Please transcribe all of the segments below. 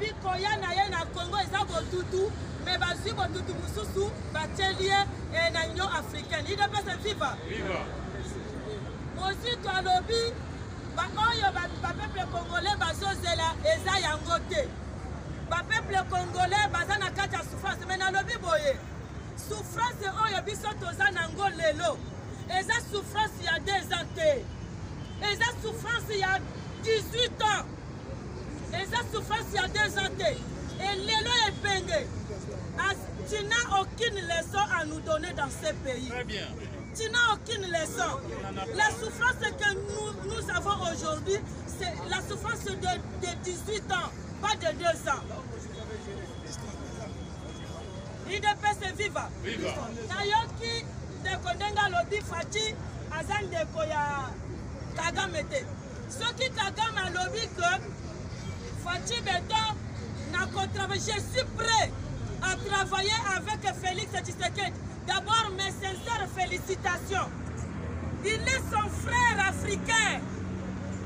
Alobi koya na ye na Congo eza botutu, mais bazwi botutu mosusu batieli ye eh, na Union africaine. UDPS viva! Viva! Mozito alobi baoyo bapeuple congolais bazozela eza yango te. Bapeuple congolais baza na kati ya souffrance, mais nalobi boye, souffrance oyo biso toza nango lelo eza souffrance ya 2 ans te, eza souffrance ya 18 ans, eza souffrance ya 2 ans te. Et lelo Epenge, tu n'as aucune leçon à nous donner dans ce pays. Très bien. Tu n'as aucune leçon. La souffrance que nous, nous avons aujourd'hui, c'est la souffrance de 18 ans, pas de 2 ans. UDPS viva. Viva. Nayoki ndeko ndenge alobi Fatshi aza ndeko ya Kagame te. Soki Kagame alobi que Fatshi Beton na kotravailler, je suis prêt à travailler avec Félix Tshisekedi. D'abord, mes sincères félicitations. Il est son frère africain.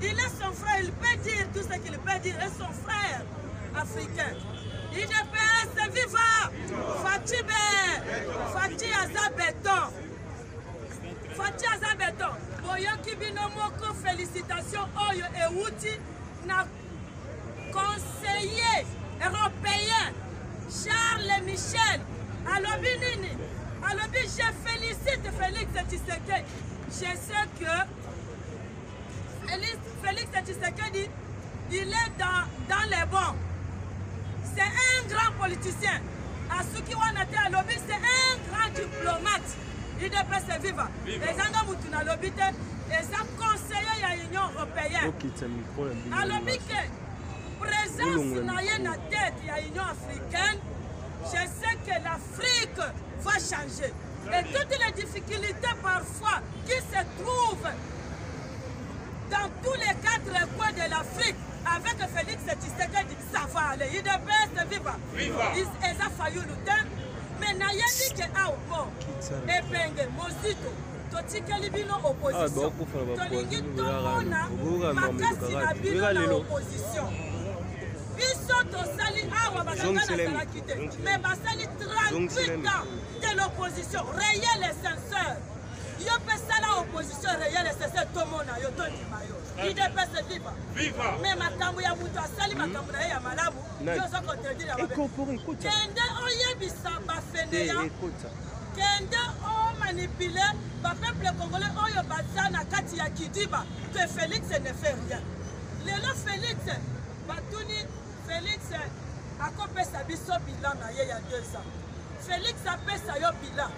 Il est son frère, il peut dire tout ce qu'il peut dire. Il est son frère africain. UDPS viva! Fatshi be! Fatshi aza beton. Fatshi aza beton. Boyoki bino moko félicitations oyo ewuti na conseiller européen Charles Michel. Alobi nini? Alobi je félicite Félix Tshisekedi. Je sais que Félix Tshisekedi, il est dans les bons. C'est un grand politicien. Asuki wana te alobi c'est un grand diplomate. UDPS viva. Ezanga mutu na lobi te, eza conseiller ya Union européenne. Alobi ke présence na ye na tête ya Union africaine, je sais que l'Afrique va changer. Et toutes les difficultés parfois qui se trouvent dans tous les quatre coins de l'Afrique, avec Félix Tshisekedi, ça va aller. UDPS viva. Viva. Eza Fayulu te, mais nayebi ke awa bon Epenge Mozito totikeli bino opposition, tolingi tomona makasi na bino na opposition. Biso tosali awa bakanga nazalaki te, mais basali 38 ans de l'opposition réelle et sincère. Yo mpe sala opposition réelle et sincère, tomona yo, tondima yo. UDPS viva. Viva. Mais makambo ya moto asali makambo na ye ya malamu, yo ozo contredire ya mabe. Kende oyebisa bafeneya, kende omanipule bapeuple congolais oyo baza na kati ya kidiba que Félix ne fait rien. Lelo Félix batuni Félix akopesa biso bilan na ye ya 2 ans. Félix apesa yo bilan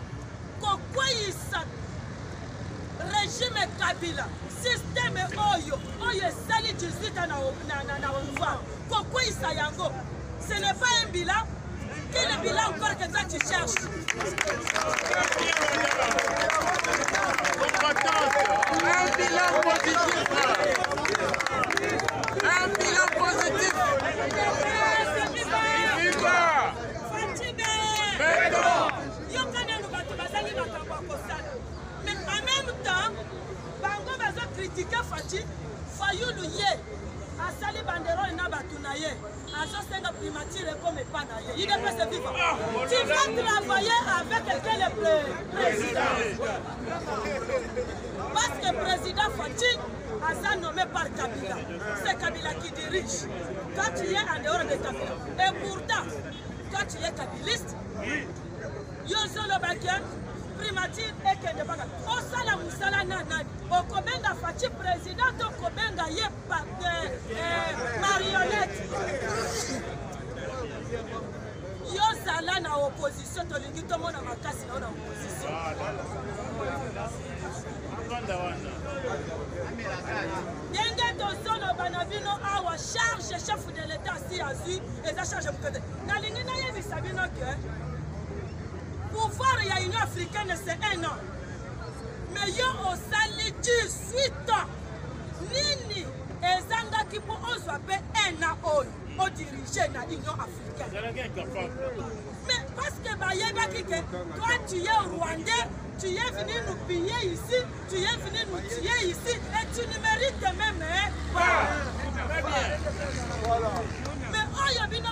kokweyisa régime Kabila, système oyo oyo esali 18 ans na pouvoir, kokweyisa yango, ce n'est pas un bilan. Quel bilan encore que toi tu cherches? Un bilan positif. Un bilan positif. Viva! Beton! Yoka nanu bato bazali makambo ya kosala, mais en même temps bango bazo critiquer Fatshi. Fayulu ye asali banderole na bato na ye, azosenga primature ekoma epa na ye. UDPS viva. Tu vas travailler avec quel président? Parce que président Fatshi aza nommé par Kabila, c'est Kabila qui dirige. Toi tu es en dehors de Kabila, et pourtant toi tu es kabiliste. Yo ozoloba ke primature ekende baka osala mosala na nani? Okobenga Fatshi président to okobenga ye marionnette? Yo zala na opposition, tolingi tomona makasi na yo na opposition. Ndenge tozoloba na bino awa, charge chef de l'État si azwi eza charge moke te. Nalingi nayebisa bino ke pouvoir ya Union africaine c'est 1 an, mais yo osali 18 ans. Nini ezangaki mpo ozwa mpe 1 an oyo odirige na Union africaine? Mais parce que bayebaki ke toi tu es rwandais, tu es venu nous piller ici, tu es venu nous tuer ici, et tu ne mérites même pas. Mais oyo bino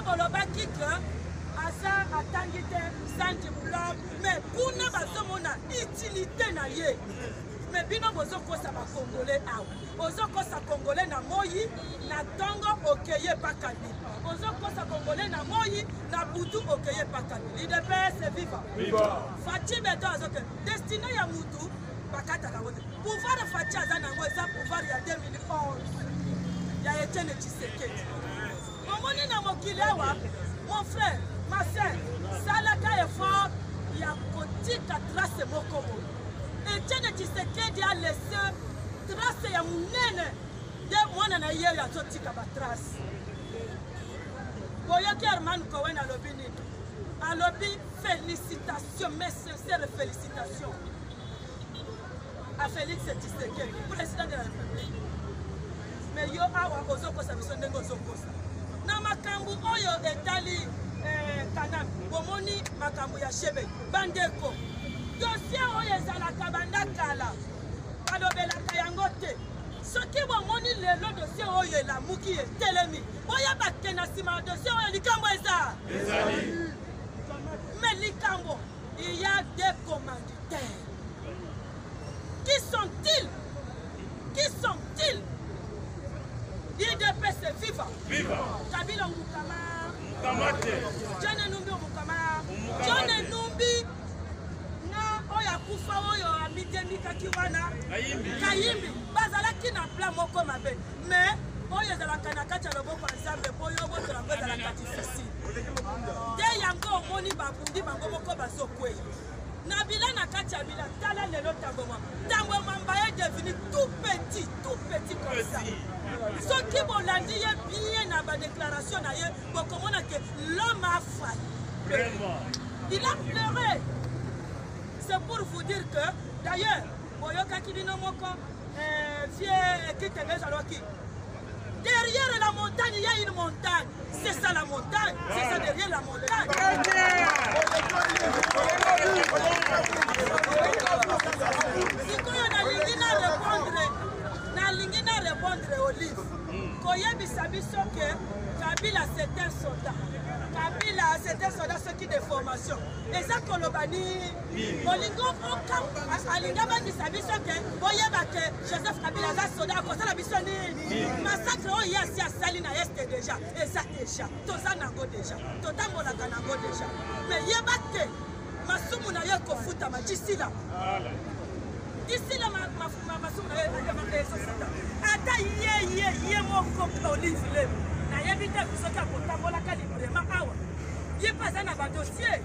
volonté na ye. Mais bino bozokosa bacongolais awa, ozokosa congolais na moi na ntongo okeye pa Kabila, ozokosa congolais na moi na butu okeye pa Kabila. Udps viva, Fatshi Beton azoke destine ya mutu bakataka yango te. Pouvoir Fatshi aza nango eza pouvoir ya 2011 ya Etienne Tshisekedi. Omoni na mokili awa, mon frère, ma sœur, salaka effort ya kotika trace moko boye. Etienne Tshisekedi a laissé trace ya monene nde mwana na ye oyo azotika batrace. Boyoki Herman Cohen alobi nini? Alobi félicitation, mes sincères félicitations à Félix Tshisekedi, président de la République. Mais yo awa ozokosa biso ndenge ozokosa na makambo oyo etali Kanambe. Bomoni makambo ya Shebe, bandeko, dossier oyo ezalaka banda kala, balobelaka yango te. Soki bomoni lelo dossier oyo elamuki, etelemi, boyeba ke na nsima ya dossier oyo likambo eza ezali. Mais likambo, il y a des commanditaires. Qui sont-ils? Qui sont-ils? UDPS viva! Viva! Kabila Mukama! Mukamate! John Numbi Mukama! John Numbi na oyo akufa oyo amidemikaki wana Kayimbi. Kayimbi bazalaki na plan moko mabe, mais oyo ezalaka na kati ya loboko ya Nzambe mpo yo botola yango ezalaka difficile te. Yango omoni babundi bango moko bazokweya na bila na kati ya bila. Tala lelo Tambwe Mwamba, Tambwe Mwamba est devenu tout petit, tout petit comme ça. Soki bolandi ye bien na badéclaration na ye, bokomona ke l'homme a failli. Vraiment. Il a pleuré. C'est pour vous dire que d'ailleurs boyokaki bino moko vieux Kitenge alobaki: derrière la montagne, il y a une montagne. C'est ça la montagne, c'est ça derrière la montagne. Sikoyo nalingi na répondre Olive koyebisa biso ke Kabila, c'est un soldat. Kabila, c'est un soldat soki de formation. Eza koloba nini? Olingo alingi abangisa biso ke boyeba ke Joseph Kabila aza soldat, akosala biso nini? Massacre oyo ye asi asali na Est déjà, eza déjà, toza nango déjà, totambolaka nango déjà. Mais yeba ke masumu na ye ekofutama disila disila, masumu na ye ezofuta. Ata ye moko Olive Lembe, nayebi te soki akotambolaka librement awa. Ye mpe aza na badossier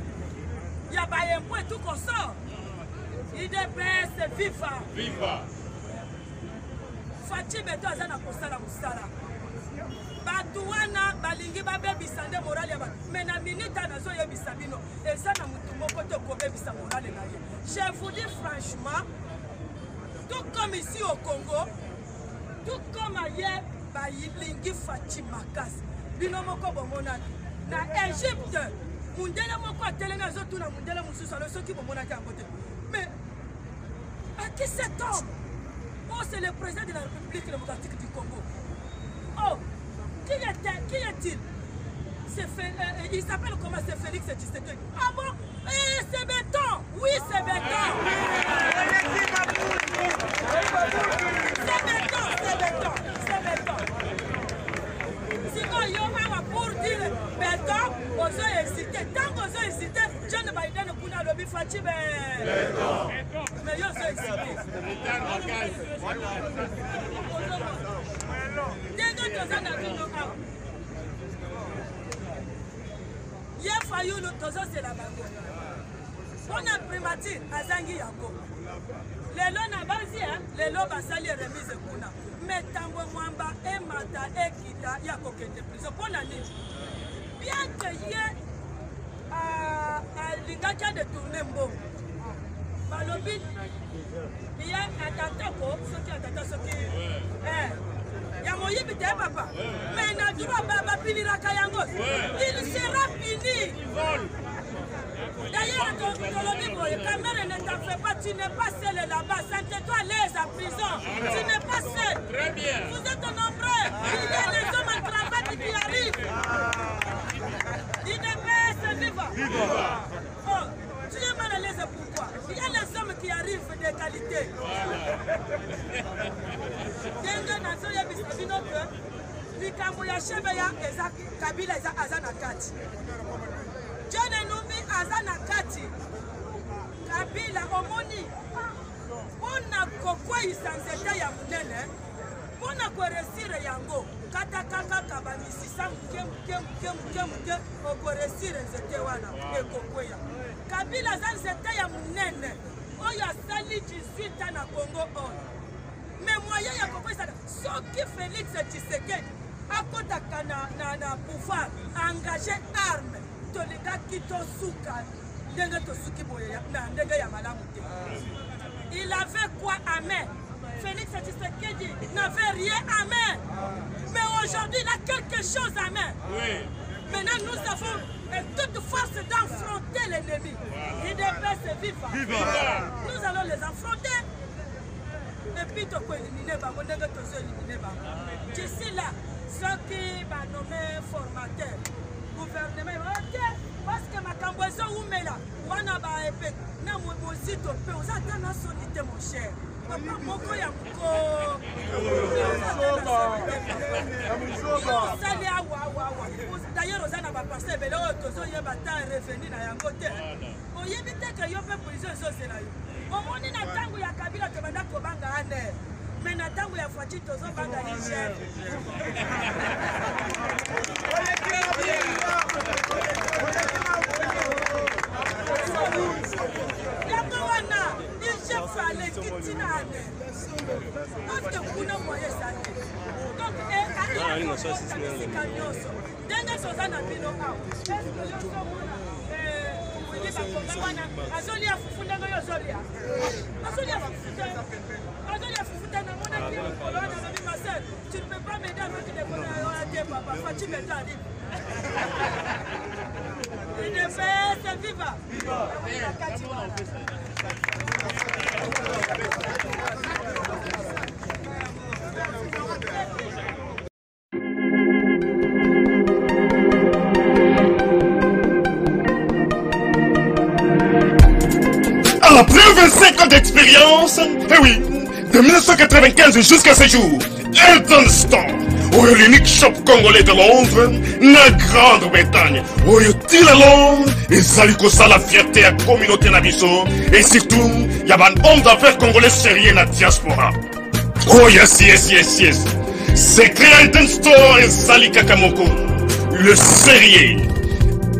ya baimpo et tout consort. UDPS viva! Viva! Fatshi Beton aza na kosala mosala. Bato wana balingi babebisa nde morale ya bato, mais na minute nazoyebisa bino, eza na motu moko te okobebisa morale na ye. Je vous dis franchement, tout comme ici au Congo, tout comme ailleurs, balingi Fatshi makasi. Bino moko bomonaki na Égypte, mundele moko atelemi, azotuna mundele mosusu alo soki bomonaki yango te: mais à qui cet homme? Oh, c'est le président de la République démocratique du Congo. Oh, qui est, qui est-il? Il s'appelle comment? C'est Félix Tshisekedi. Ah bon? Eh, c'est béton. Oui, c'est béton. C'est béton, c'est béton, c'est béton. Sikoyo yo awa pour dire béton, ozo hésité. Ntango ozo hésité, John Biden kuna alobi Fatshi be. Mais yo ozo hésité. Ndenge toza na bino awa, ye Fayulu tozozela bango mpona primature, azangi yango lelo na bazi. Lelo basali remise kuna, mais Tambwe Mwamba emata ekita ya kokende prison mpo na nini? Bien que ye alingaki adétourner mbongo, balobi ye atatako soki atata soki ya moyibi te papa, mais na droit bapiniraka yango, il sera puni. D'ailleurs, tolobi boye: Kamerhe, ne t'en fais pas, tu n'es pas seul là-bas. Sentez-toi à l'aise à prison, tu n'es pas seul. Très bien. Vous êtes nombreux, il y a des hommes en cravate qui arrivent. UDPS viva! Oh, tu es mal à l'aise, pourquoi? Il y a les hommes qui arrivent. te. Ndenge nazoyebisa bino ke likambo ya Chebeya eza Kabila eza aza na kati. John Numbi aza na kati. Kabila omoni mpo na kokweyisa nzete ya monene mpo na koresire yango kataka kaka bamisisa moke moke moke moke moke okoresire nzete wana ekokweya kabila aza nzete ya monene oyo asali 18 ans na congo oyo me moyen ya kokweyisa soki félix tshisekedi akotaka na, na, na pouvoir engage arme tolingaki tosuka ndenge tosuki boye na ndenge ya malamu te il avait quoi à main Félix Tshisekedi n'avait rien à main mais aujourd'hui il a quelque chose à main oui. maintenant nous avons toute force d'affronter l'ennemi idps viva. viva nous allons les affronter et puis tokoelimine bango ndenge tozoelimine bango d'ici là soki banome formateur gouvernement te parce que makambo ezowumela wana ba epe na mozito mpe oza ata na soni te mon cher papa moko ya mokosali awa awa awa d'ailleurs oza na baparcel ebele oyo tozoyeba ata revenu na yango te oyebi te ke yo mpe prison ezozela yo omoni na ntango ya kabila tobanda kobanga aner me na ntango ya faci tozobanga niger yango wana igf aleki ntina ane parceke kuna moye eza te donc esika nyonso ndenge toza na bino awa eske yo ozomona wili bakonga wana azolia fufu ndenge yo ozolia azolia fufu te azolia fufu te namonaki mokolo wana alobi ma sœur tu ne peux pas m'aider avec des wana te papa faci beto arrive udps viva na kati wana Après 25 ans d'expérience, eh oui, de 1995 jusqu'à ce jour, Elton Store, oyo l'unique shop congolais de Londres, na Grande-Bretagne, oyo ti lelo ezali kosala fierté ya communauté na biso et surtout ya ba hommes d'affaires congolais sérieux na diaspora. Oh yes, yes, yes, yes. Secret ya Eden Store ezali kaka moko. Le sérieux.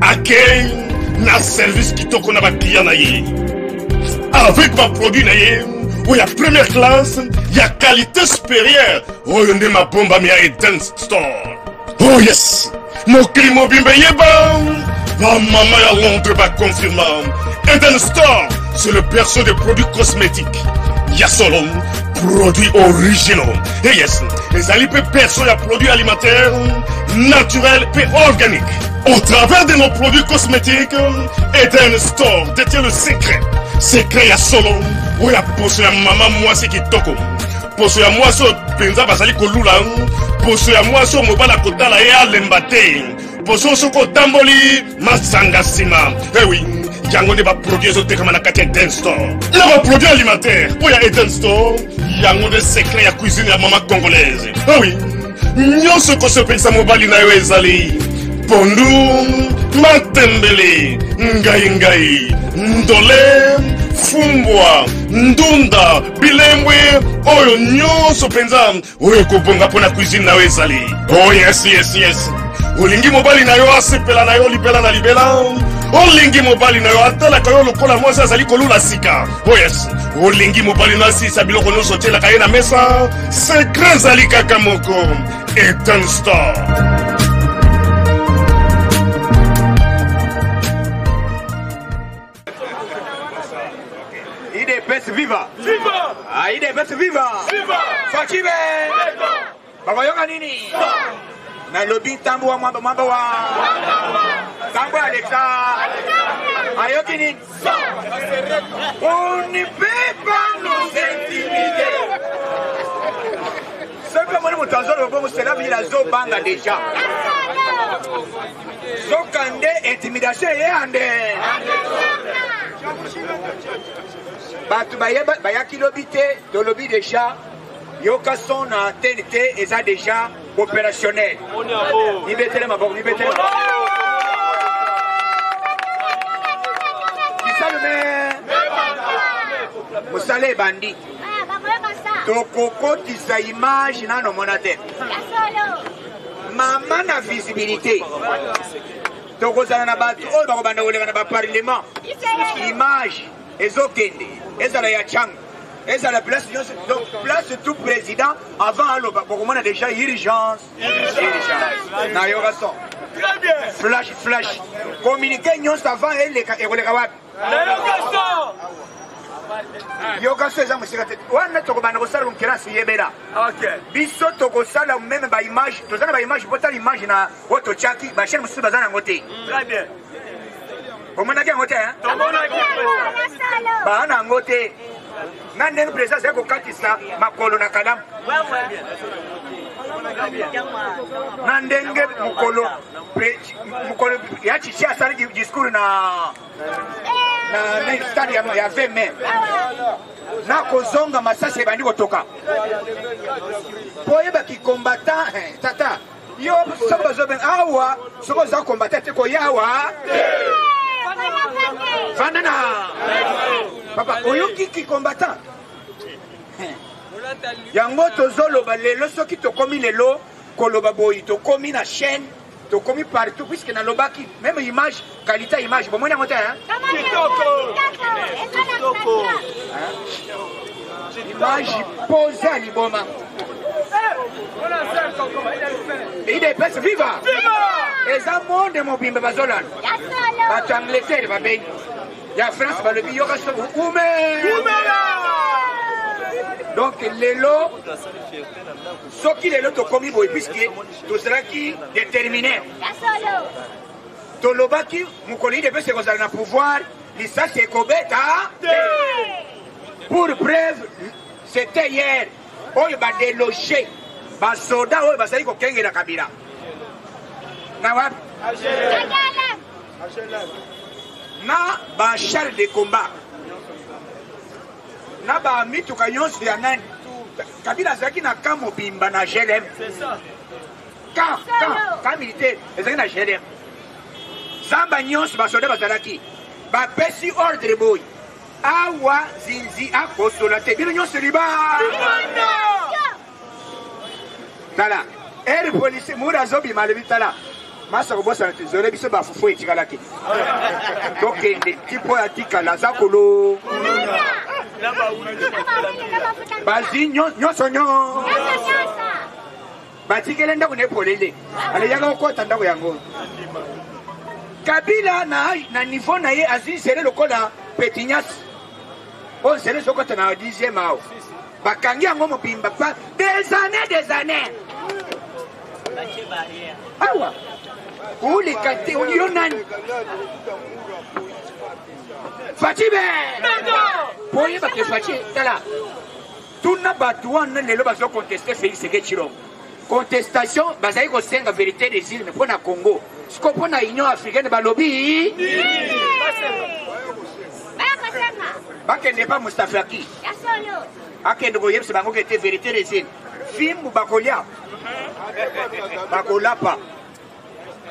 Accueil na service kitoko na ba client na ye. Avec ba produit na ye oyo ya première classe ya qualité supérieure oyo nde mabombami ya Eden Store. Oh yes. Mokili mobimba eyeba bamama ya Londres baconfirma Eden Store c'est le berceau des produits cosmétiques ya solo produits originaux et yes ezali mpe berceau ya produits alimentaires naturels mpe organiques au travers de nos produits cosmétiques Eden Store détient le secret secret ya solo oyo ya poso ya mama mwasi kitoko poso ya mwasi oyo mpenza bazali kolula poso ya mwasi oyo mobali akotala ye alemba te poso soki otamboli masanga nsima ewi eh yango nde baproduit ezotekama na kati ya eden store na baproduit alimentaire mpo ya eden store yango nde secret ya cuisine ya mama congolaise ewi eh nyonso ekosepelisa mobali na yo ezali pondu matembele ngai ngai ndole fumbwa ndunda bilembwe oyo nyonso mpenza oyo ekobonga mpo na cuisine na yo ezali oh yes yes yes olingi mobali na yo asepela na yo libela na libela olingi mobali na yo atalaka yo lokola mwasi azali kolula sika oh yes olingi mobali na asilisa biloko nyonso otyelaka ye na mesa sekre ezali kaka moko Eden Star IDPS viva! Viva! Ah, IDPS viva! Viva! Fakibe! Bakoyoka nini? Nalobi ntambo wa mwamba mwamba wa ntambo ya Alexa ayoki nini? On ne peut pas nous intimider. Soki omoni moto azoloba bongo cela veut dire azobanga deja. Soka nde intimidation eye ande. Bato bayaki lobi te, tolobi déjà yoka son na TNT eza déjà opérationnel. Mibetele maboko, mibetele maboko. Kisalume mosala ebandi, tokokotisa image nano omona te, mama na visibilité. Tokozala na bato oyo bakobanda koleka na baparlement, image ezokende, ezala ya chango, ezala place nyonso. Donc place tout président avant aloba, bokomona déjà urgence, urgence na yoka son. Flash, flash, communiqué nyonso avant eleka, ekoleka wapi? Yoka so eza mosika te wana. Tokobanda kosala concurrence, yebela biso tokosala même baimage. Toza na baimage, botala image na oyo totiaki, bachaîne mosusu baza nango te. Omonaki yango te, baa na yango te, na ndenge président azali kokatisa makolo na kalamu, na ndenge mokolo ya Chichi asali discours na stade ya 20 mai, na kozonga masasi ebandi kotoka po oyebaki combattant. Tata yo, soki bazobenga awa, soki oza combattant te, koya awa, fanda na papa. Oyoki ki combattant yango tozoloba lelo. Soki tokomi lelo koloba boyi, tokomi na chaîne, tokomi partout, puisque nalobaki même image, qualité image, bomoni yango te? Kitoko. Image posé ya liboma. UDPS viva! Eza monde mobimba bazolanda. Bato ya Angleterre babengi, ya France balobi yoka soki ume. Donc lelo, soki lelo tokomi boye, puisque tozalaki déterminé, tolobaki mokolo UDPS ekozala na pouvoir, lisasi ekobeta. Pour preuve, c'était hier oyo badéloger basoda oyo bazali kokengela Kabila na wapi, na bachars de combat, na bamituka nyonso ya nani. Kabila azalaki na camp mobimba na GLM, camp militaire ezalaki na GLM, zamba nyonso basoda bazalaki. Bapesi ordre boye: awa zinzi akosola te, bino nyonso liba. Tala ere polisi mura azobima, alobi: "Tala masa, kobosana te, zole biso bafufu etikalaki, tokende ti mpo atikala aza kolo." Bazwi nyonso nyo, batikele ndako na epolele, aleyaka kokɔta ndako yango. Kabila na niveau na ye azwi nzele lokola petinyasi oyo nzele ezokɔta na 10e awa, bakangi yango mobimba pa des années, des années. Awa oleka te, yo nani? Fatshi be, po oyebake Fatshi. Tala, tuna bato wana lelo bazocontester Félix Tshisekedi Tshilombo. Contestation bazali kosenga vérité des urnes mpo na Congo. Siko mpo na Union africaine balobi bakende pa Mustafaki, akende koyebisa bango ke te, vérité des urnes, fimbu bakolia, bakolapa,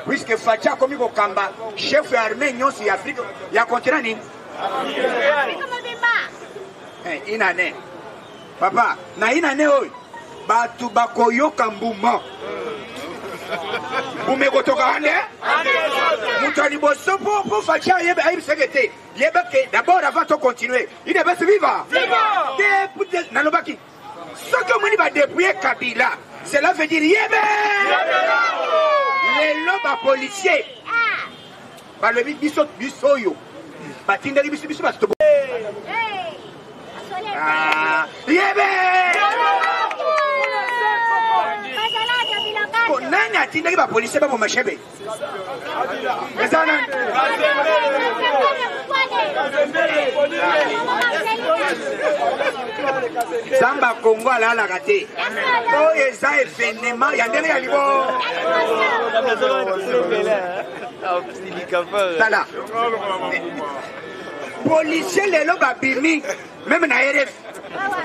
puisque Fatshi akomi kokamba chef ya armée nyonso ya Afrique, ya continent nini, inane papa na inane oyo bato bakoyoka mbuma, mbuma ekotoka ande. Moto ya liboso mpo Fatshi ayebisaki te, yeba ke d'abord, avant to continuer, UDPS viva! Nalobaki soki omoni badépouiller Kabila, cela veut dire yebe lelo bapolicier balobi biso, biso oyo batindaki biso, biso bato yebe. Nani atindaki bapolicier baboma Shebe? Eza nani? Nzambe ya Kongo alalaka te. Oyo eza événement ya ndenge ya libo. Tala, policier lelo babimi. Même na RF,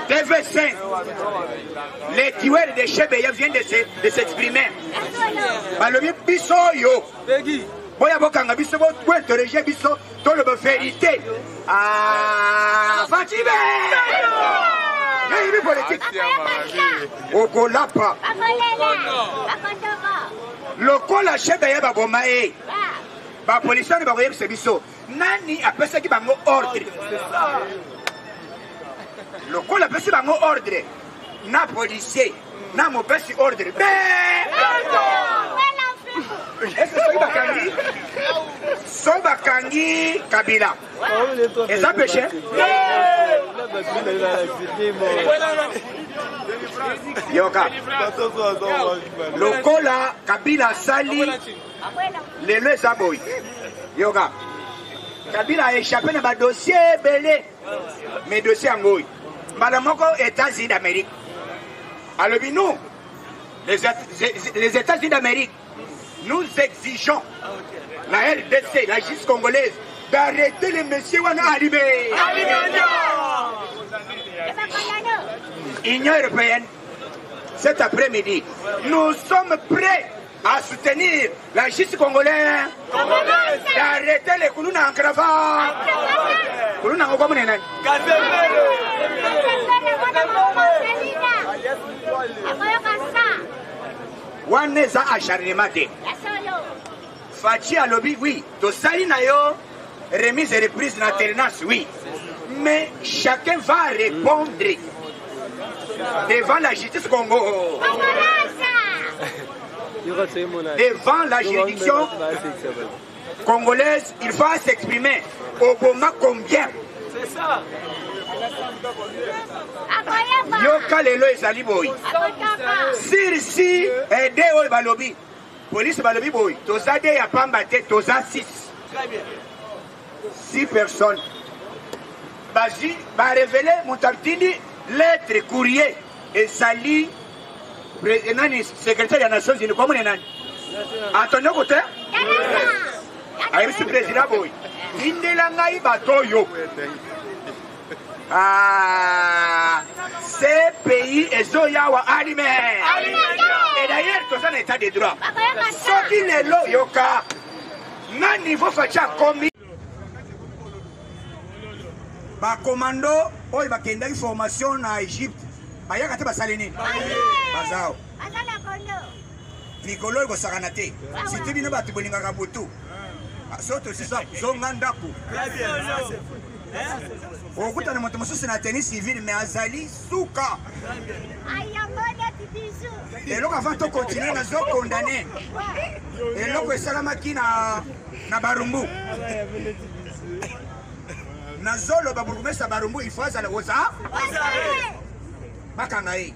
TV5, les tueurs de Chebeya viennent de s'exprimer. Balobi biso yo. Boya bokanga biso bointerroger biso toloba vérité. Ah, Fatime! Yeyibi politique. Okolapa. Lokola Chebeya baboma ye. Ba policiers bakoyebisa biso nani apesaki bango ordre. Lokola apesi bango ordre na policier na mopesi ordre be ese soki bakangi so bakangi Kabila eza péché. Yoka lokola Kabila asali lelo eza boye. Yoka Kabila a échappé na ba dossier ebele, mais dossier yango oyo mbala moko États-Unis d'Amérique alobi nous les États-Unis d'Amérique, nous exigeons la RDC, la justice congolaise, d'arrêter les messieurs wana alime. Union européenne, cet après-midi, nous sommes prêts à soutenir la justice congolaise d'arrêter les Kuluna en cravate. Kuluna ngo komune nani? Wana eza acharnement te. Fatshi alobi oui, tosali na yo remise et reprise na alternance, oui. Mais chacun va répondre devant la justice Congo. Devant la juridiction congolaise, il faut s'exprimer. Obama combien? C'est ça. Yoka lelo ezali boy. Sir si aide oyo balobi. Police balobi boy. Toza de ya pamba te, toza 6. Très bien. 6 personnes. Bazi ba révéler montartini lettre courrier ezali nani secrétaire ya Nations Unies komone nani? Antonio Guterres. Ayebisi président boy. Tindela ngai bato oyo. Ah, ce pays ezoyawa alime. Et d'ailleurs toza na état de droit. Soki lelo yoka na niveau Fatshi akomi ba commando oyo bakendaki formation na Egypte bayaka te basali nini? Bazao. Mikolo oyo kosakana te. Surtout bino bato bolingaka butu. So tosisa zonga ndako. Okutana moto mosusu na tenue civile mais azali suka. Eloko avant to continuer nazo condamner eloko esalamaki na Barumbu. Nazoloba bourgmestre ya Barumbu il faut azala oza bakanga ye.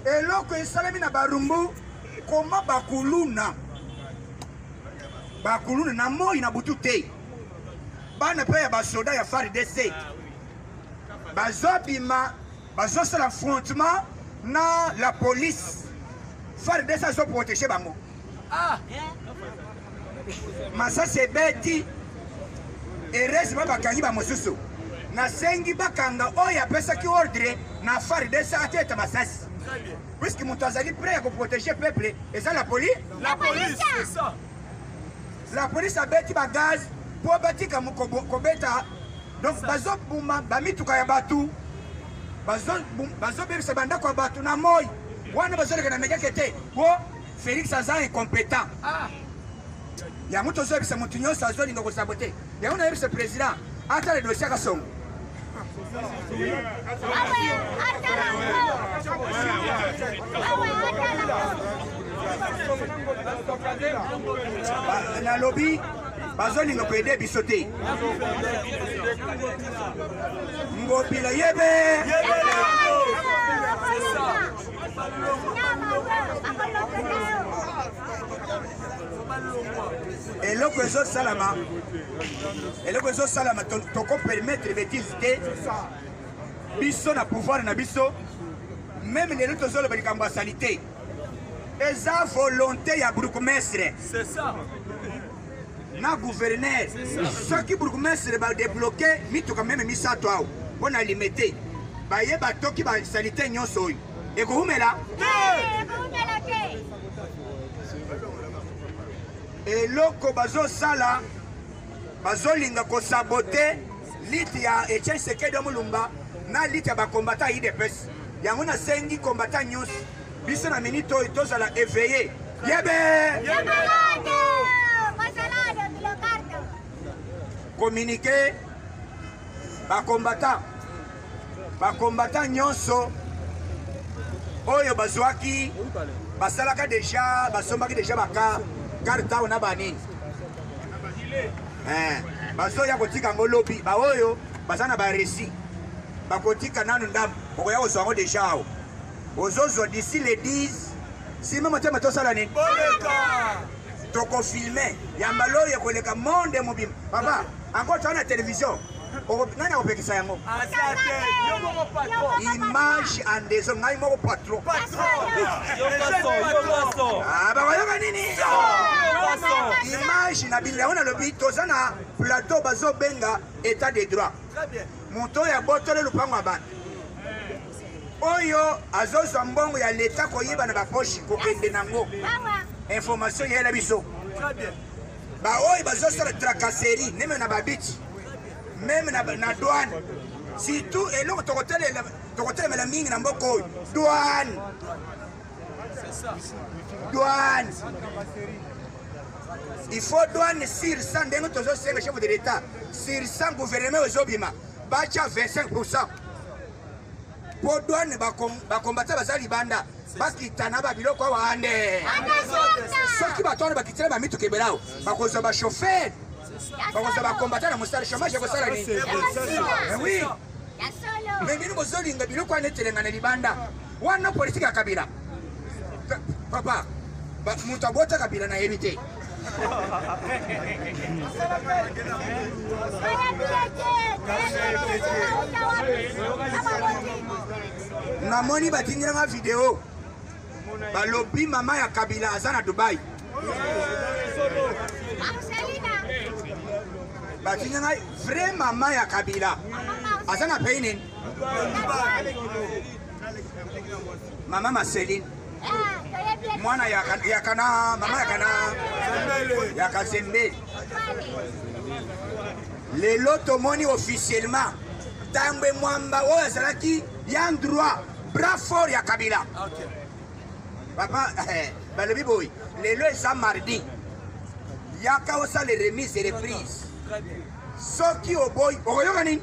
Eloko esalami na Barumbu koma bakuluna bakuluna na moi na butu te. Bana pe ya basoda ya FARDC bazobima bazosala affrontement na la police. FARDC azo protéger bango. Masasi ebeti heureusement bakangi ba mosusu. Nasengi bakanga oyo apesaki ordre na FARDC ateta masasi. Puisque moto azali prêt ya koprotéger peuple eza la police. La police, c'est ça. La police abeti ba gaz po batika kobeta. Donc bazobuma bamituka ya batu, bazobebisa bandako ya batu na moi. Wana bazoleka na mekeke te. Po Félix aza incompétent. Yango tozobisa motu nyonso azolinga kosabote. Yango nayebisa président ata le dossier Kasongo. Nalobi bazolinga koyede biso te. Ngobila yebe. Eloko ezosalama, eloko ezosalama, toko permettre bêtise te. Biso na pouvoir na biso, même lelo tozoloba likambo ya salité. Eza volonté ya bourgmestre. C'est ça. Na gouverneur. Soki bourgmestre ba débloquer mituka même misato awo. mpo na limete baye batoki basalite nyonso oyo ekoumela eloko bazosala bazolinga kosabote lite ya Etienne Tshisekedi wa Mulumba na lite ya bakombata ya UDPS. Yango nasengi kombata nyonso biso na minute oyo tozala éveillé yebe communiqué bakombata bakombata nyonso oyo bazwaki basalaka deja basombaki deja baka carte awa na banini eh, bazoya kotika yango lobi baoyo baza na baresi bakotika nanu ndambo okoya kozwa yango deja awa ozozwa d'ici le 10 sima motema tosala nini tokofilme ya mbala oyo ekoleka monde mobimba papa encore toza na télévision nani akopekisa yango image en deso ngai moko patron ah, bakoyoka nini image na bino yango nalobi toza na plateau bazobenga état de droit moto oyo abotoli lopango ya bato oyo azozwa mbongo ya leta koyiba na baposhi kokende nango information yeyela biso baoyo bazosala tracasserie meme na babiti meme na, na douane surtout eloko tokotelemela mingi na mboka oyo douane douane il faut douane sur 100 ndenge tozosenga chef de l'état sur 100 gouvernement ezobima batya 25 pourcent mpo douane bakombata baza libanda bakita na babiloko awa ande soki bato wana bakitela bamituka ebele awa bakozwa bachauffeur bakozwa bakombata na mosala chômage ekosala nini eh oui me bino bozolinga biloko wana etelenga na libanda wana politike ya kabila papa moto abota kabila nayebi te namoni batindela nga video balobi mama ya kabila aza na dubai batindi ngai vrai mama ya kabila aza na pays nini mama maseline mwana ya kana mama ya kana ya kazembe lelo tomoni officiellement tambwe mwamba oyo azalaki yan droit bras fort ya kabila okay. papa eh, balobi boye lelo eza mardi yaka osala remise et reprise soki oboyi okoyoka nini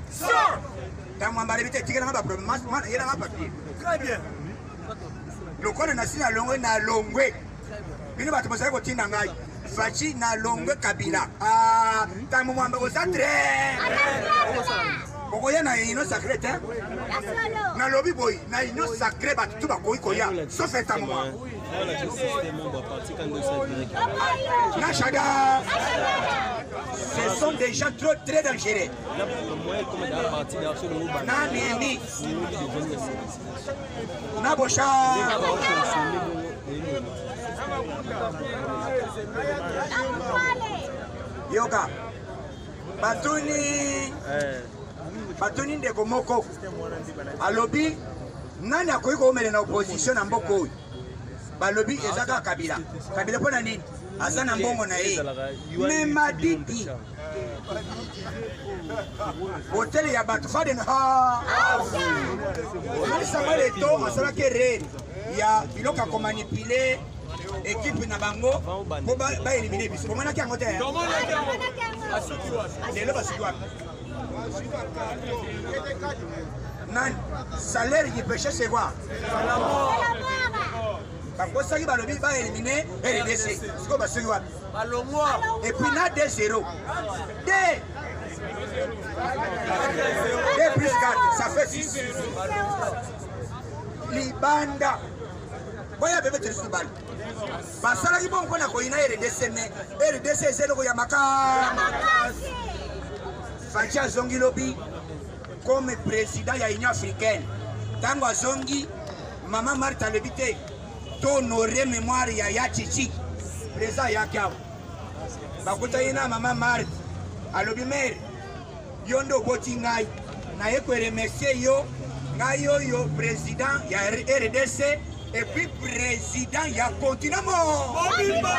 ntango mwamba alobi te tikelanga baproblème yelanga papier lokola nasi nalongwe nalongwe bino bato bozali kotinda ngai faci nalongwe kabila ah, ntango mwamba oza tre okoya na union sacré te nalobi boye na union sacré bato tu bakoki koya sauf ntango mwamba na shada ce sont des gens trop très dangereux na nini na bosha yoka batuni batuni ndeko moko alobi nani akoki koomela na opposition na mboka oyo balobi eza kaka kabila kabila mpo na nini aza na mbongo na ye me madidi hotele ya bato faden omoni samuel eto asalaki erreur ya biloko ya komanipule ekipe na bango mpo baelimine biso bomonaki yango te lelo basuki wapi nani salaire du péché c'est quoi bakosaki balobi baelimine rdc sikoyo basuki wapi et puis na 2 0 2 2 plus 4 ça fait 6 libanda boya bebe telisusu bali basalaki bongo mpo na koyina rdc me rdc eza eloko ya makasi faci azongi lobi comme président ya union africaine ntango azongi mama marthe alobi te tohonore mémoire ya ya chichi président ayaki awa bakutani na mama marthe alobi mere yo nde oboti ngai Naye ko remercier yo ngai oyo président ya RDC et puis président ya continent mobimba.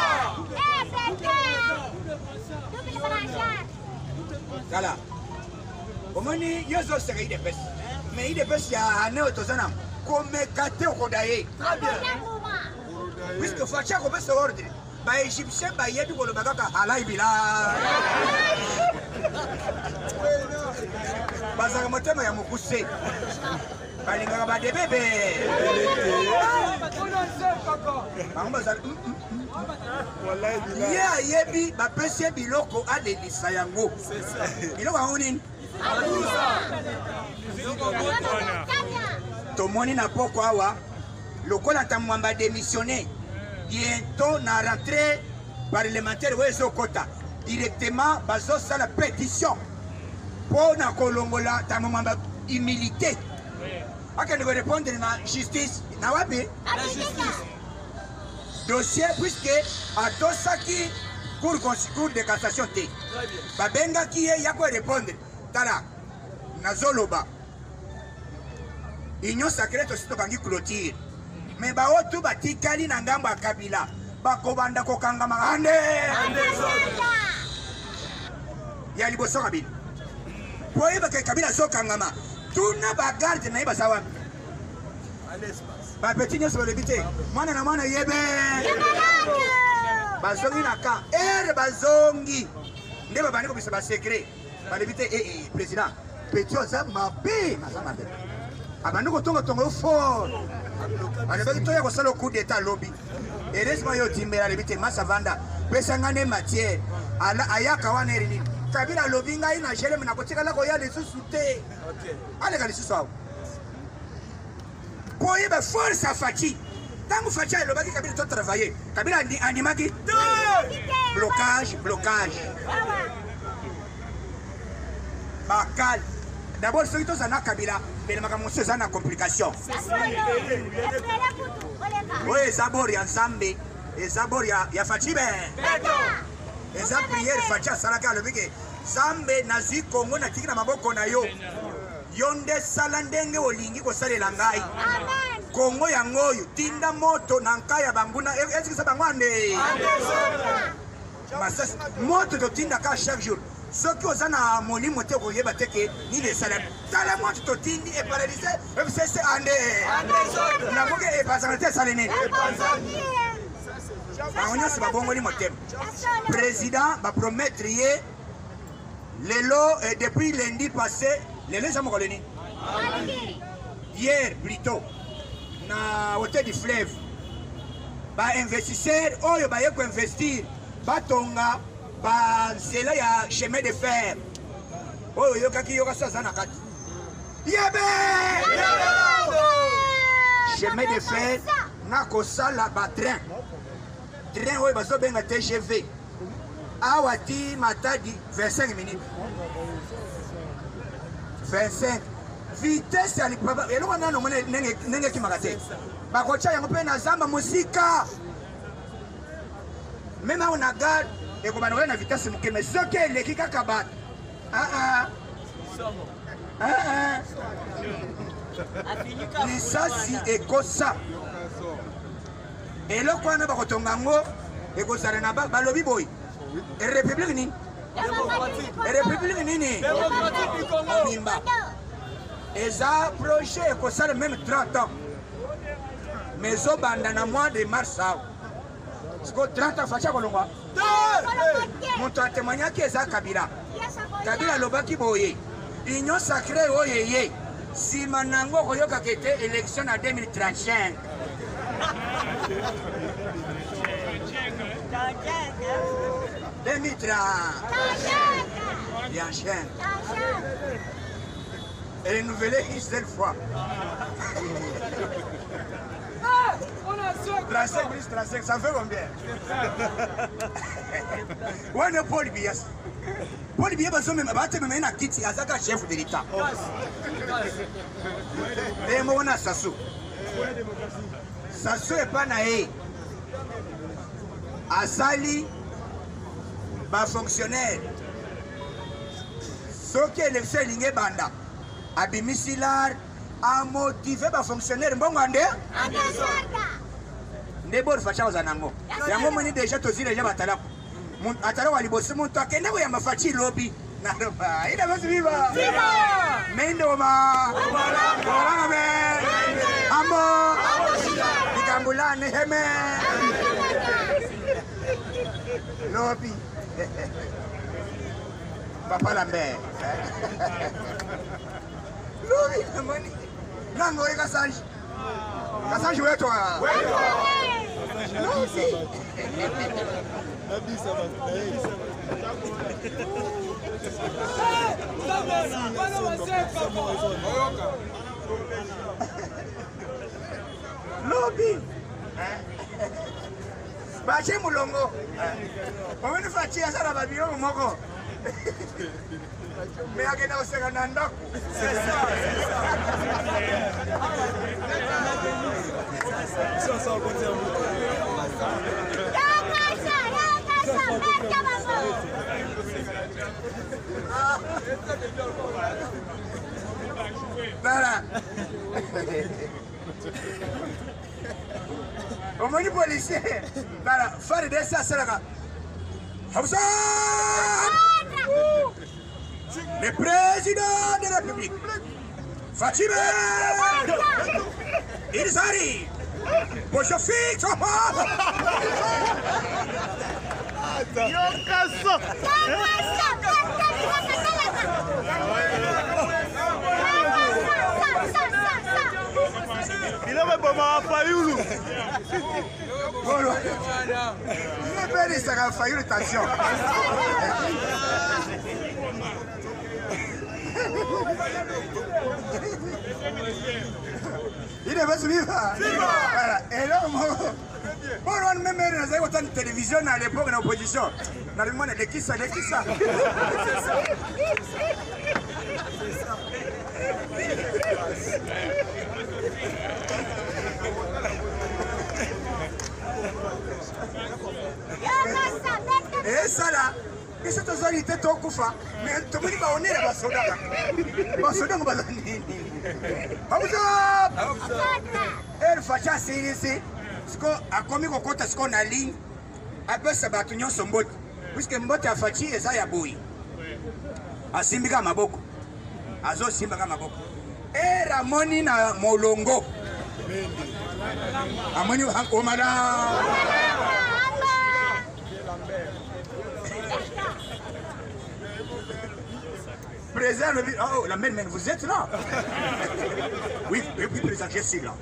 Tala, omoni yo ozoseka idps, mais idps ya ane oyo toza na komeka te, okoda ye puisque Fatshi akopesa ordre. Baegyptien bayebi koloba kaka halai bila, bazalaka motema ya mokuse, balingaka badebebe bango bazali. Ye ayebi bapesi ye biloko alelisa yango. Biloko yango nini? Tomoni na poko awa lokola Ntamwamba démissionné, bientôt na rentrée parlementaire oyo ezokota, directement bazosala pétition mpo na kolongola Ntamwamba humilité, akende korépondre na justice. Na wapi dossier? Puisque atosaki cour de cassation te, babengaki ye ya korépondre. Tala, nazoloba union sacrée, tosi tokangi clôture, mais baoyo tu batikali na ngambo ya Kabila bakobanda kokangama ande ya liboso. Kabila, po oyebaka Kabila azokangama, tuna bagarde na ye baza wapi. Bapeti nyonso balobi te, mwana na mwana yebe bazongi na camp ere, bazongi nde babandi kobisa basecret. Balobi te, eh, eh, président petit aza mabe, aza mabe, abandi kotongatonga yo fort. Alobaki toya kosala coup d'état alobi. Heureusement yo otimbela, alobi te, masa vanda, pesa ngai nde matière. Ayaka wana eri nini? Kabila alobi ngai na Jereme nakotikala koya lisusu te, aleka lisusu awa po oyeba force ya Fatshi. Ntango Fatshi alobaki Kabila to travailler, Kabila andimaki blocage, blocage bakale. D'abord soki tozala na Kabila, mbele makambo mosusu eza na complication. Oyo eza bor ya Nzambe, eza bor ya Fatshi be, eza prière Fatshi asalaki, alobi ke Nzambe, nazwi Kongo, natiki na maboko na yo, yo nde sala ndenge olingi kosalela ngai. Kongo yango oyo, tinda moto na nka ya banguna, ezikisa bango ande masasi. Moto totindaka chaque jour, soki oza na molimo te, okoyeba te ke nini esalami. Tala, moto totindi eparalyse FCC ande nakoki epazana te, esali nini? Bango nyonso babongoli motema. Président bapromettre ye lelo, depuis lundi passé, lelo eza mokolo nini? Hier plutôt, na hôtel du Fleuve, bainvestisseur oyo baye koinvestir, batonga banzela ya chemin de fer oyo oyokaki yoka so aza na kati yebe chemin de fer na kosala batrain, train oyo bazobenga TGV awa ti Matadi 25 minutes, 25 vitesse ya lipapa. Eloko nano omoni ndenge ekimaka te, bakotya yango mpe na zamba mosika. Même awa na gare ekobanda koya na vitesse moke, mais soki eleki kaka bato, aa ah, lisasi ekosa. Eloko wana bakotonga yango, ekozala na balobi boye, république nini, république nini mobimba. Eza projet ekosala même 30 ans, mais ezobanda na mois de mars awa. Siko 30 ans, Fatshi akolongwa. Moto atémoignaki eza Kabila. Kabila alobaki boye, union sacrée oyo eye, nsima nango okoyokaka ete élection na 2035. 2030 yanchen renouvelé une seule fois. 35 plus 35, ça fait combien? Wana Paul Biya, Paul Biya bazomema, batemema ye na kiti, azaka chef de l'État ye moko na Sassou. Sassou epa na ye asali bafonctionnaire, soki élection elingi ebanda. Abimisi lar amotive bafonctionnaire mbongo ande nde bor Fatshi akozala nango. Yango moni deja tozwi deja batalako atalako ya liboso moto akende koyamba Fatshi lobi naloba ina basi viva mendoma olanga be ambo likambulane heme lobi papa Lambert lobi namoni nango ye Kasanji Kasanji wetwa lobi lobi batie molongo omoni Fatshi aza na babiloko moko me akenda koseka na ndako. Tala omoni policier tala FARDC asalaka Hausa. Le président de la République, Fatshi ils arrivent. Poche fixe. Biloko ebomaka Fayulu. Ebelisaka Fayulu tension. Il devait suivre. Voilà. Et là, bon, wana meme ere nazali kotala télévision na l'époque na opposition nalimona lekisa lekisa. Esala biso tozali te tokufa me tomoni baonela basoda basoda yango baza nini babuza ere Fatshi asilisi siko akomi kokota siko na ligne apesa bato nyonso mbote puisque mbote ya Fatshi eza ya boye asimbi kaka maboko azosimba kaka maboko ere amoni na molongo amoni omala. Président alobi oh la mère, mais vous êtes là? Oui, oui, oui, président, je suis là.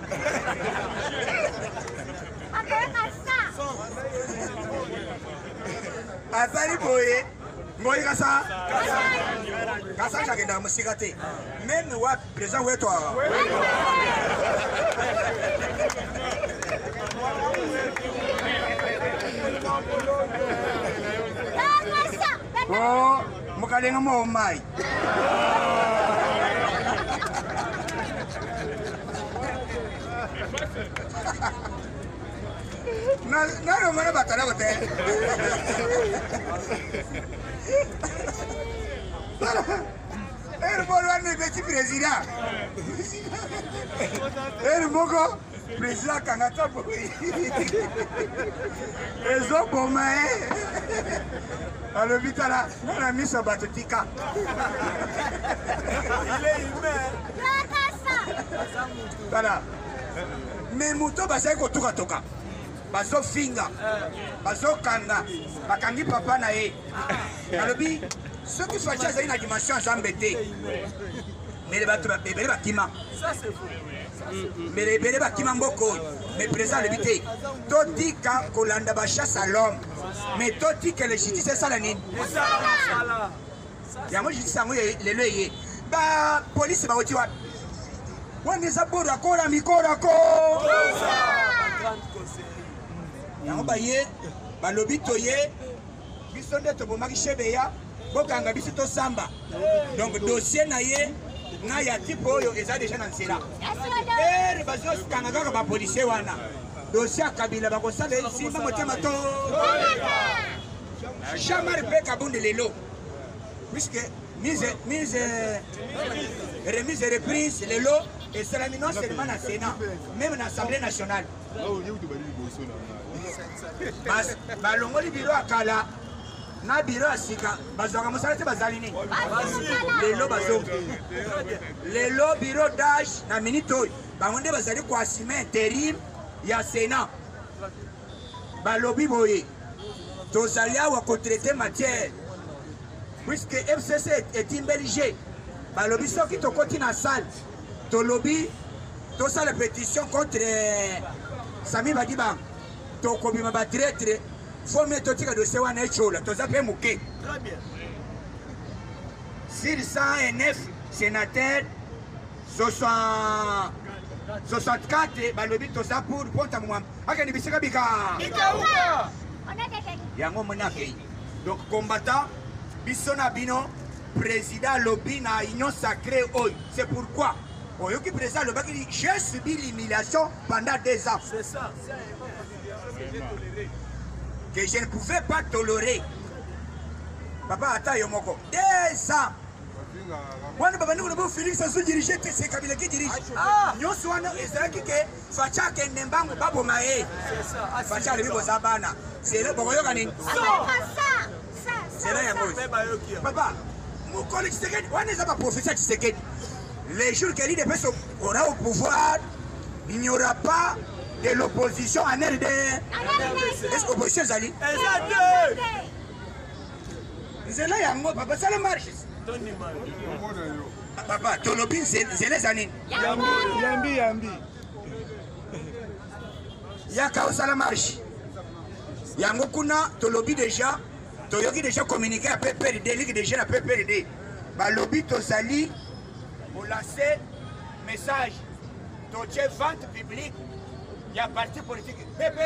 Azali boye ngoi kasa kasa akendaka mosika te meme wapi président wetwa. Oh, mokalenga mo mai. Nalomona bato alako te. Ere moko wana ebeti président ere moko président akanga ta boye ezoboma ye alobi tala nga na miso ya bato tika. Tala me moto bazali kotukatoka bazofinga bazokanga bakangi papa na ye alobi soki Fatshi azali na dimension ya Nzambe te mele bato ebele bakima mbele ebele bakima mboka oyo. Mais président alobi te totika kolanda bachasse à l'homme mais totika le justice esala nini yango justice yango lelo eye bapolisi bauti wapi wana eza boro akola mikorako yango baye balobi toye biso nde tobomaki Chebeya bokanga biso tosamba. Donc dossier na ye na ya type oyo eza deja na nzela ere bazokanga kaka bapolisier wana dossier ya Kabila bakosala esimba motema to Jean-Marc mpe Kabunde lelo puisque Mise, mise, remise et reprise lelo esalami non seulement na Sénat, même na Assemblée nationale. Balongoli biro ya kala na biro ya sika, bazwaka mosala te, bazali nini lelo? Bazongi lelo bureau d'âge na minute oyo, bango nde bazali koassume intérim ya Sénat. Balobi boye, tozali awa kotraite matière puisque FCC etimbeli G. Balobi soki tokoti na salle, tolobi tosala pétition contre Sami Badibanga, tokobima batraitre. Faut mieux totika dossier wana ecola, toza mpe moke. Sur 109 sénateurs, 64 balobi toza pour Ponta Mwamba akende bisika bika yango moni akei. Donc combattant, biso na bino, président alobi na Union sacrée oyo. C'est pourquoi oyoki président alobaki: j'ai subi l'humiliation pendant 2 ans. C'est ça. Que je ne pouvais pas tolérer. Papa, ata yo moko, 2 ans wana babandi koloba Félix azodirige te, c'est Kabila qui dirige. Nyonso wana ezalaki ke Fatshi akende mbangu, baboma ye. Fatshi alobi boza bana, zelo bokoyoka nini? Zela yango, papa. Mokolo Tshisekedi wana eza baprofesseur Tshisekedi. Les jours que l'UDPS aura au pouvoir, il n'y aura pas de l'opposition en RD. Est-ce que opposition ezali? Eza te. Nzela yango, papa, sala marche. Papa, tolobi nzela eza nini? Yambi yambi. Yaka osala marche yango kuna. Tolobi déjà, toyoki déjà communiqué ya PPRD, ligue de jeunes ya PPRD. Balobi tozali kolancer message, totie vente publique ya parti politique PP,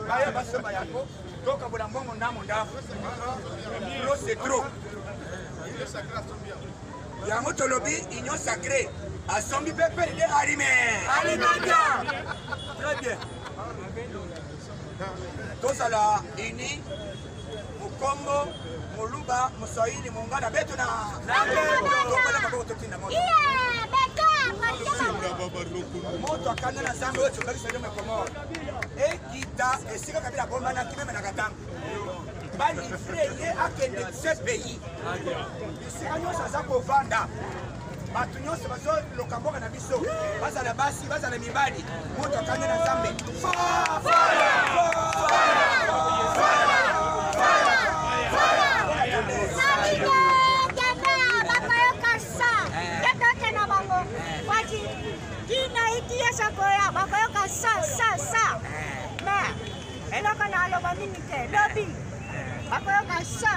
baya basomba yango, tokabola mbongo ndambo ndambo. Trop c'est trop. Yango tolobi Union sacrée asombi PPRD arime. Alimenta. Très bien. Tozala uni, mokongo, moluba, moswahili, mongala, beto na tokola maboko, totinda moto. Moto akanda na Nzambe oyo tobakisa yo mekomor ekita esika Kabila abombanaki meme na Katanga, balivre ye akende ce pays. Bisika nyonso aza kovanda, bato nyonso bazoloka mboka na biso, bazala basi, bazala mibali, moto akanda na Nzambe. Fire! Fire! Sabino, kenda bakoyoka sa ketoke na bango wati kina iti koya bakoyoka sa sa sa, mais eloko na aloba mingi te, lobi bakoyoka sa.